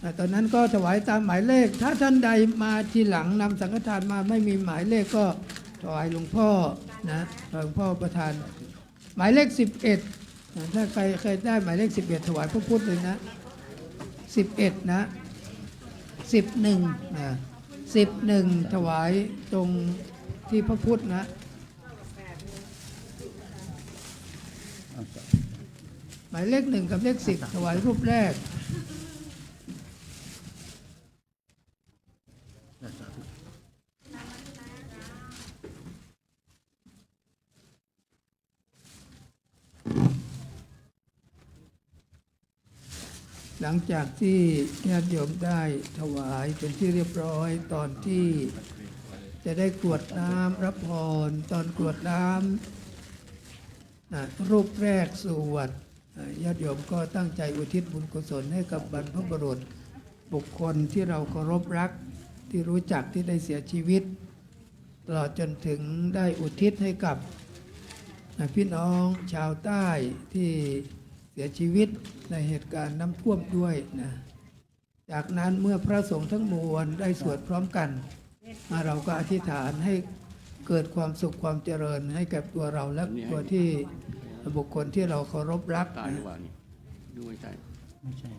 อ่ะ ตอนนั้นก็ถวายตามหมายเลข ถ้าท่านใดมาทีหลังนำสังฆทานมาไม่มีหมายเลขก็ถวายหลวงพ่อนะ ถวายหลวงพ่อประธาน หมายเลขสิบเอ็ดนะ ถ้าใครเคยได้หมายเลขสิบเอ็ด ถวายพระพุทธเลยนะ สิบเอ็ดนะ สิบหนึ่งนะ สิบหนึ่ง ถวายตรงที่พระพุทธนะ หมายเลขหนึ่งกับเลขสิบ ถวายรูปแรก หลังจากที่ญาติโยมได้ถวายเป็นที่เรียบร้อย ตอนที่จะได้กรวดน้ำรับพร ตอนกรวดน้ำนะ รูปแรกสวด อ่า ญาติโยมก็ตั้งใจอุทิศบุญกุศลให้กับบรรพบุรุษ บุคคลที่เราเคารพรัก ที่รู้จัก ที่ได้เสียชีวิต ตลอดจนถึงได้อุทิศให้กับ อ่า พี่น้องชาวใต้ที่เสียชีวิตในเหตุการณ์น้ำท่วมด้วยนะ จากนั้นเมื่อพระสงฆ์ทั้งมวลได้สวดพร้อมกัน อ่า เราก็อธิษฐานให้เกิดความสุขความเจริญให้แก่ตัวเราและตัวที่บุคคลที่เราเคารพรัก ตายหรือเปล่านี่ ดูไม่ใช่ ไม่ใช่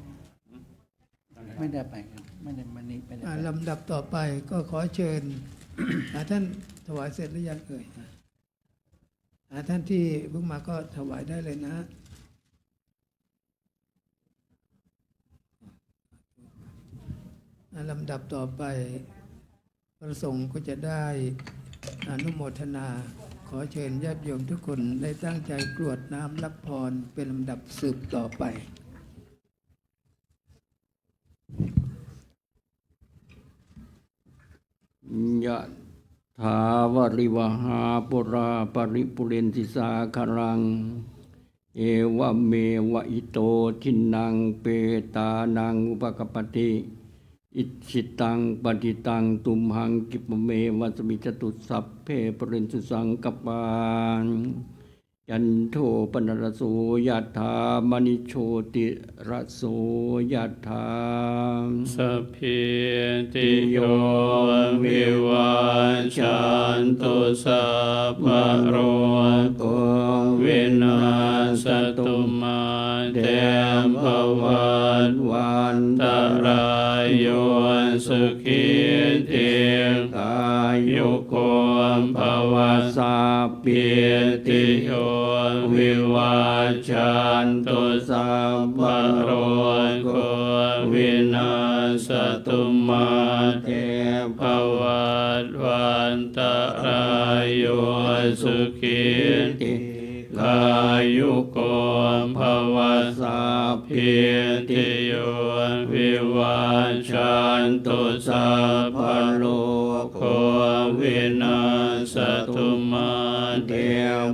ไม่ได้ไปครับ ไม่ได้มานี่ ไม่ได้ อ่า ไป ลำดับต่อไปก็ขอเชิญ อ่า ท่านถวายเสร็จหรือยังเอ่ย อ่า ท่านที่เพิ่งมาก็ถวายได้เลยนะ อ่า ลำดับต่อไป พระสงฆ์ก็จะได้อนุโมทนา ขอเชิญญาติโยมทุกคนได้ตั้งใจกรวดน้ำรับพรเป็นลำดับสืบต่อไป Yathā vārivahā pūrā paripūrenti sāgaraṃ, evameva ito dinnaṃ petānaṃ upakappati. Icchitaṃ patthitaṃ tumhaṃ khippameva samijjhatu, sabbe pūrentu saṅkappā, cando paṇṇaraso yathā, maṇi jotiraso yathā. Sabbītiyo vivajjantu, sabbarogo vinassatu, mā te bhavatvantarāyo, sukhī dīghāyuko bhava. Sabbītiyo vivajjantu, sabbarogo vinassatu, mā te bhavatvantarāyo, sukhī dīghāyuko bhava. Sabbītiyo vivajjantu, sabbarogo vinassatu, mā te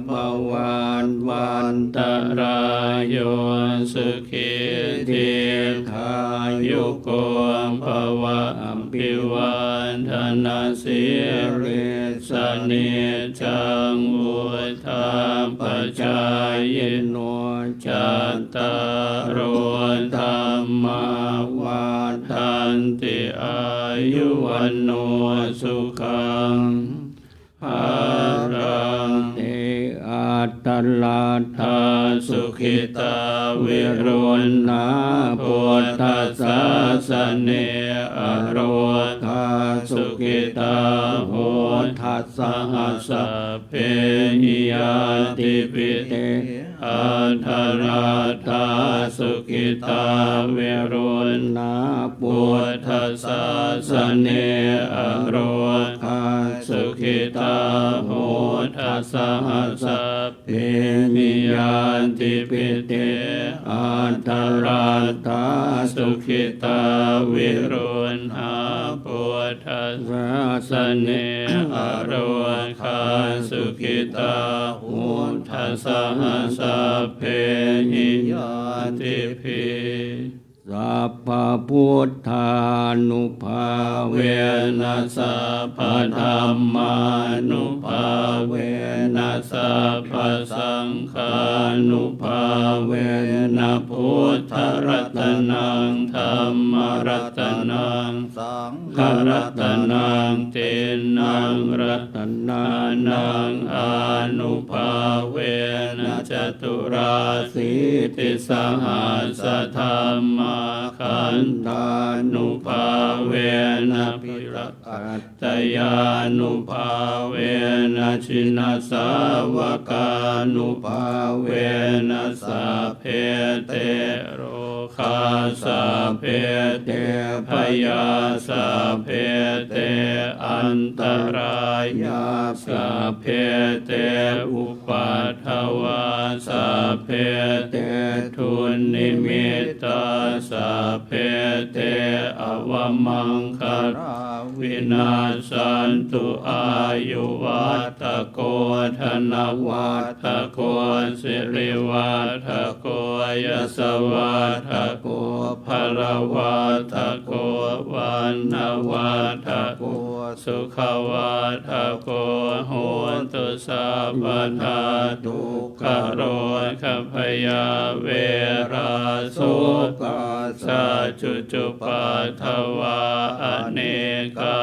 bhavatvantarāyo, sukhī dīghāyuko bhava. Abhivādanasīlissa niccaṃ vuḍḍhāpacāyino, cattāro dhammā vaḍḍhanti: āyu vaṇṇo sukhaṃ balaṃ. Te atthaladdhā sukhitā viruḷhā buddhasāsane, arogā sukh tā hotha saha sabbehi ñātibhi. Te atthaladdhā sukhitā viruḷhā buddhasāsane, arogā sukhitā hotha saha sabbehi ñātibhi. Te atthaladdhā sukhitā viruḷhā buddhasāsane, arogā sukhitā hotha saha sabbehi ñātibhi. Sabbabuddhānubhāvena sabbadhammānubhāvena sabbasaṅghānubhāvena buddharatanaṃ dhammaratanaṃ saṅgharatanaṃ tiṇṇaṃ ratanānaṃ ānubhāvena caturāsītisahassadhammakkhandhānubhāvena piṭakattayānubhāvena jinasāvakānubhāvena sabbe te rogā sabbe te bhayā sabbe te antarāyā sabbe te upaddavā sabbe te dunnimittā sabbe te avamaṅgalā vinassantu. Āyuvaḍḍhako dhanavaḍḍhako sirivaḍḍhako yasavaḍḍhako balavaḍḍhako vaṇṇavaḍḍhako sukhavaḍḍhako hotu sabbadā. Dukkharogabhayā verā sokā sattu cupaddavā anekā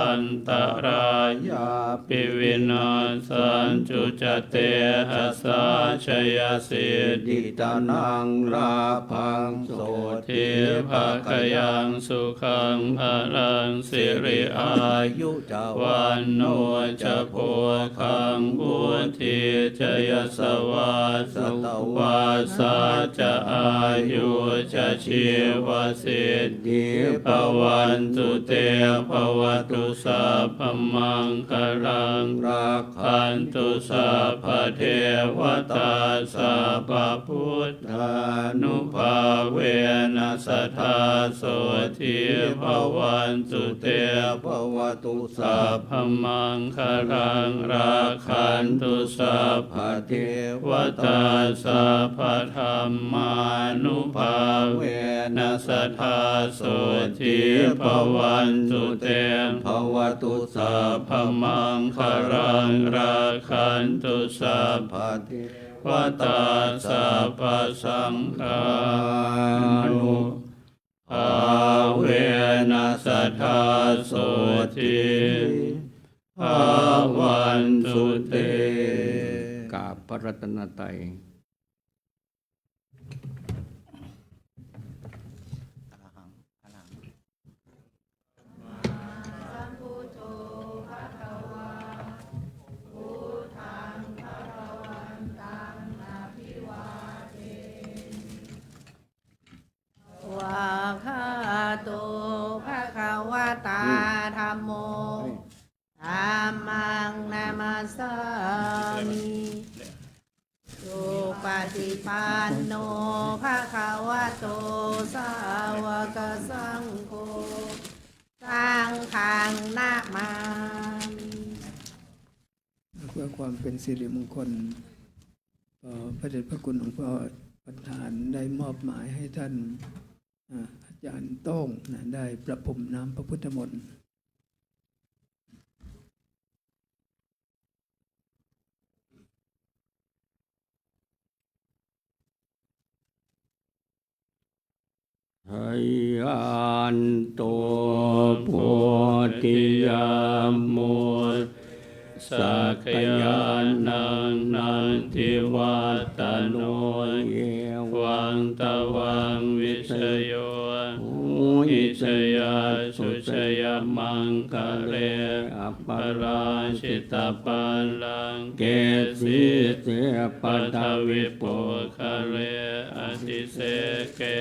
antarāyāpi vinassantu ca tejasā. Jayasiddhi dhanaṃ lābhaṃ sotthi bhāgyaṃ sukhaṃ balaṃ siri āyu ca vaṇṇo ca bhogaṃ vuḍḍhī ca yasavā satavassā ca āyū ca jīvasiddhī bhavantu te. Bhavatu sabbamaṅgalaṃ rakkhantu sabbadevatā sabbabuddhānubhāvena sadā sotthī bhavantu te. Bhavatu sabbamaṅgalaṃ rakkhantu sabbadevatā sabbadhammānubhāvena sadā sotthī bhavantu te. Bhavatu sabbamaṅgalaṃ rakkhantu sabbadevatā sabbasaṅghānubhāvena sadā sotthī bhavantu te. กราบพระรัตนตรัย Svākkhāto bhagavatā dhammo, dhammaṃ namassāmi. Supaṭipanno bhagavato sāvakasaṅgho, saṅghaṃ namāmi. เพื่อความเป็นสิริมงคล เอ่อ พระเดชพระคุณหลวงพ่อประธานได้มอบหมายให้ท่าน อ่า อาจารย์โต้งนะ ได้ประพรมน้ำพระพุทธมนต์ Jayanto bodhiyā mūle sakyānaṃ nandivaḍḍhano, evaṃ tvaṃ vijayo hohi jayassu jayamaṅgale, aparājitapallaṅke sīse paṭhavipokkhare, abhiseke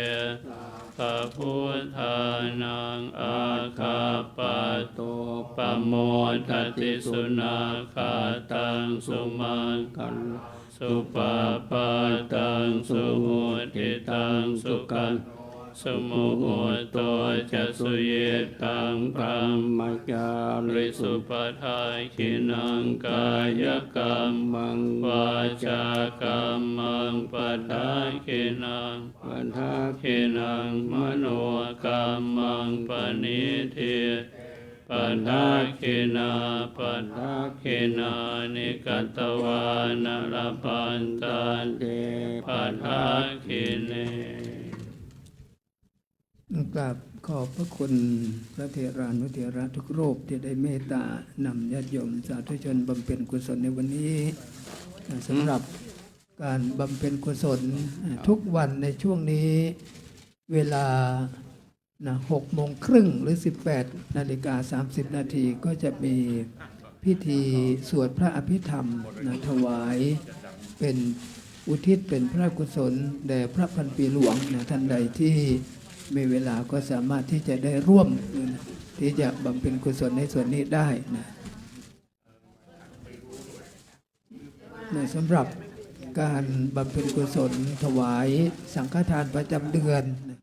sabbabuddhānaṃ aggappatto pamodati. Sunakkhattaṃ sumaṅgalaṃ supabhātaṃ suhuṭṭhitaṃ, sukhaṇo sumuhutto ca suyiṭṭhaṃ brahmacārisu, padakkhiṇaṃ kāyakammaṃ vācākammaṃ padakkhiṇaṃ, padakkhiṇaṃ manokammaṃ paṇidhi padakkhiṇā, padakkhiṇāni katvāna labhantatthe padakkhiṇe. กราบขอบพระคุณพระเถรานุเถระทุกรูปที่ได้เมตตานำญาติโยมสาธุชนบำเพ็ญกุศลในวันนี้ สำหรับการบำเพ็ญกุศลทุกวันในช่วงนี้ เวลา นะ หกโมงครึ่ง หรือ สิบแปดนาฬิกาสามสิบนาที ก็จะมีพิธีสวดพระอภิธรรม นะ ถวายเป็นอุทิศเป็นพระกุศลแด่พระพันปีหลวง นะ ท่านใดที่มีเวลาก็สามารถที่จะได้ร่วม นะ ที่จะบำเพ็ญกุศลในส่วนนี้ได้ นะ นะ สำหรับการบำเพ็ญกุศลถวายสังฆทานประจำเดือน นะ